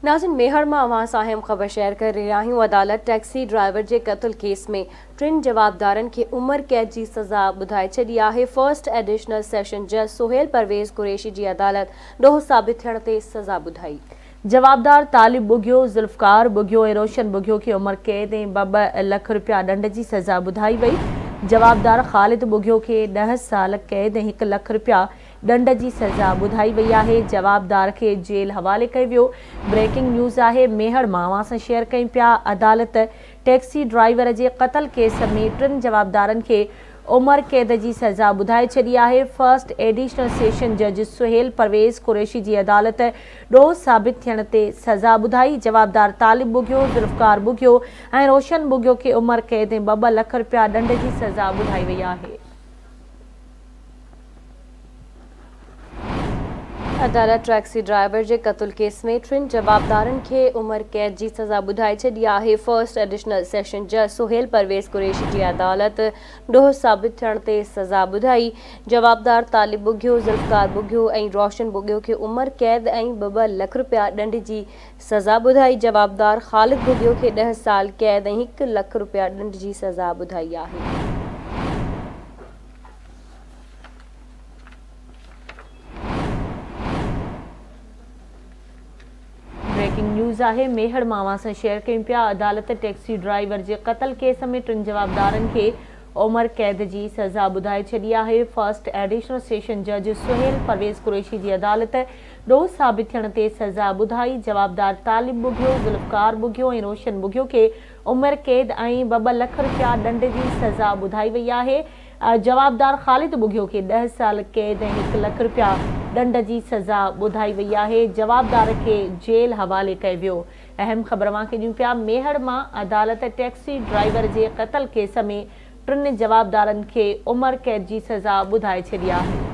नाज़रीन, मेहड़ मां अव्हां सां अहम ख़बर शेयर करे रहिया आहियूं। अदालत टैक्सी ड्राइवर जे क़त्ल केस में टिनि जवाबदारनि खे उमर क़ैद जी सज़ा ॿुधाए छॾी आहे। फर्स्ट एडिशनल सेशन जज सोहेल परवेज़ कुरैशी जी अदालत ॾोह साबित थियण ते सज़ा ॿुधाई। जवाबदार तालिब बुघियो, ज़ुल्फ़कार बुघियो ऐं रोशन बुघियो खे उमर क़ैद ऐं 2 लख रुपया ॾंड जी सज़ा ॿुधाई वई। जवाबदार ख़ालिद बुघियो खे 10 साल क़ैद ऐं 1 लख रुपया ॾंड जी सज़ा ॿुधाई वई आहे। जवाबदार खे जेल हवाले कयो वियो। ब्रेकिंग न्यूज़ आहे, मेहड़ मां अव्हां सां शेयर कयूं पिया। अदालत टैक्सी ड्राइवर जे क़त्ल केस में टिनि जवाबदारनि खे उमर क़ैद जी सज़ा ॿुधाए छॾी आहे। फर्स्ट एडिशनल सेशन जज सुहेल परवेज़ कुरैशी जी अदालत ॾोह साबित थियण ते सज़ा ॿुधाई। जवाबदार तालिब बुघियो, ज़ुल्फ़कार बुघियो ऐं रोशन बुघियो खे उमर क़ैद ऐं 2 लख रुपया ॾंड जी सज़ा ॿुधाई वई आहे। अदालत टैक्सी ड्राइवर जे क़त्ल केस में टिनि जवाबदारनि खे उमर क़ैद जी सज़ा ॿुधाए छॾी आहे। फर्स्ट एडिशनल सेशन जज सोहेल परवेज़ कुरैशी जी अदालत ॾोह साबित थियण ते सज़ा ॿुधाई। जवाबदार तालिब बुघियो, ज़ुल्फ़कार बुघियो ऐं रोशन बुघियो खे उमर क़ैद ऐं 2 लख रुपया ॾंड जी सज़ा ॿुधाई। जवाबदार ख़ालिद बुघियो खे 10 साल क़ैद ऐं 1 लख रुपया ॾंड जी सज़ा ॿुधाई आहे। ब्रेकिंग न्यूज़ आहे, मेहड़ मां अव्हां सां शेयर कयूं पिया। अदालत टैक्सी ड्राइवर जे क़त्ल केस में टिनि जवाबदारनि खे उमर क़ैद जी सज़ा ॿुधाए छॾी आहे। फर्स्ट एडिशनल सेशन जज सुहेल परवेज़ कुरैशी जी अदालत ॾोह साबित थियण ते सज़ा ॿुधाई। जवाबदार तालिब बुघियो, ज़ुल्फ़कार बुघियो ऐं रोशन बुघियो खे उमर क़ैद ऐं 2 लख रुपया ॾंड जी सज़ा ॿुधाई वई आहे। जवाबदार ख़ालिद बुघियो खे 10 साल क़ैद ऐं 1 लख रुपया ॾंड जी सज़ा ॿुधाई वई आहे। जवाबदार खे जेल हवाले कयो वियो। अहम ख़बर अव्हां खे ॾियूं पिया, मेहड़ मां अदालत टैक्सी ड्राइवर जे क़त्ल केस में टिनि जवाबदारनि खे उमर क़ैद जी सज़ा ॿुधाए छॾी आहे।